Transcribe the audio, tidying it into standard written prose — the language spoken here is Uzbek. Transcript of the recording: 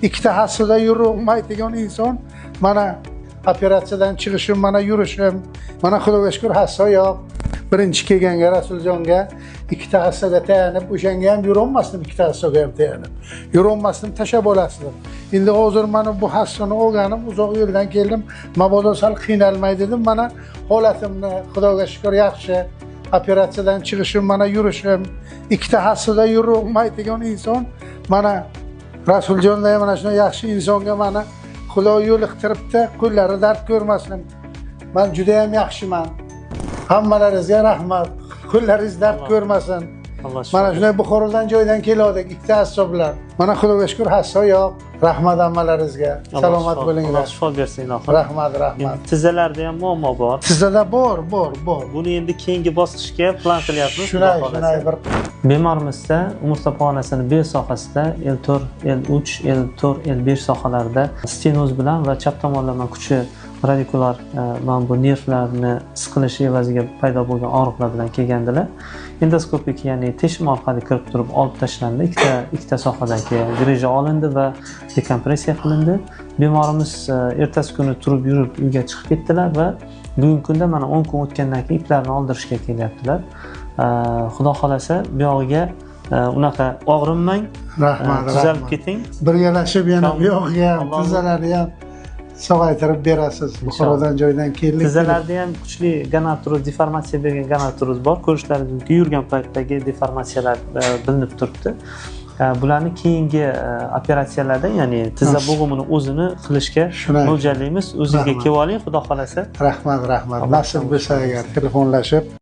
Ikkita hassada yurolmaydigan inson mana operatsiyadan chiqishim, mana yurishim, mana Xudoga shukur, hassa yo'q. Birinchi kelganga Rasuljonga ikkita hassaga tayanib, o'shanga ham yurolmasdim, ikkita hassaga ham tayanib yurolmasdim, tashlab olasdim. Endi hozir mana bu hassani olganim, uzoq yo'ldan keldim, mabodo sal qiynalmay dedim. Mana holatimni, Xudoga shukur, yaxshi. Operatsiyadan chiqishim, mana yurishim. Ikkita hassada yurolmaydigan inson mana Rasuljonda ham mana shunday yaxshi insonga mana Xudo yo'liqtiribdi, qo'llari dard ko'rmasin. Man judayam yaxshiman. Hammalaringizga rahmat, qo'llaringiz dard ko'rmasin. Alloh shifo Mana shunday Buxorodan joydan keldik ikkita hasso bilan. Mana Xudoga shukur, hasso yo'q. Rahmat hammalaringizga. Alloh Salomat Alloh bo'linglar. shifo bersin ilohim. Rahmat, rahmat. Endi tizzallarda ham muammo bor. Tizzada bor, bor, bor. Buni endi keyingi bosqichga plan qilyapmiz, Xudo Shunday, xohlasa. shunday bir Bemorimizda umurtqa pog'onasini bel sohasida L4, L3, L4, L5 sohalarida stenoz bilan va chap tomonlama kuchi radikular mana bu nervlarni siqilishi evaziga paydo bo'lgan og'riqlar bilan kelgandilar. Endoskopik, ya'ni teshim orqali kirib turib olib tashlandi. Ikkita sohadagi грыжа olindi va dekompressiya qilindi. Bemorimiz ertasi kuni turib yurib uyga chiqib ketdilar va bugungi kunda mana 10 kun o'tgandan keyin iplarni oldirishga kelyaptilar. Xudo xohlasa, bu yog'iga unaqa og'rinmang, Rahmat, tuzalib rahmat. keting. Birgalashib yana bu yog'iga ham, Alloh tizzalarni ham sog'aytirib berasiz. Buxorodan joydan keldik. Tizzalarda ham kuchli gonartroz, deformatsiya bergan gonartroz bor. Ko'rishlaringiz mumkin, yurgan paytdagi deformatsiyalar bilinib turibdi. Bularni keyingi operatsiyalarda, ya'ni tizza bo'g'imini o'zini qilishga Shunday. mo'ljallaymiz. O'zingizga Rahmat. kelib oling, Xudo xohlasa. Rahmat, rahmat. Alloh Nasib bo'lsa agar telefonlashib.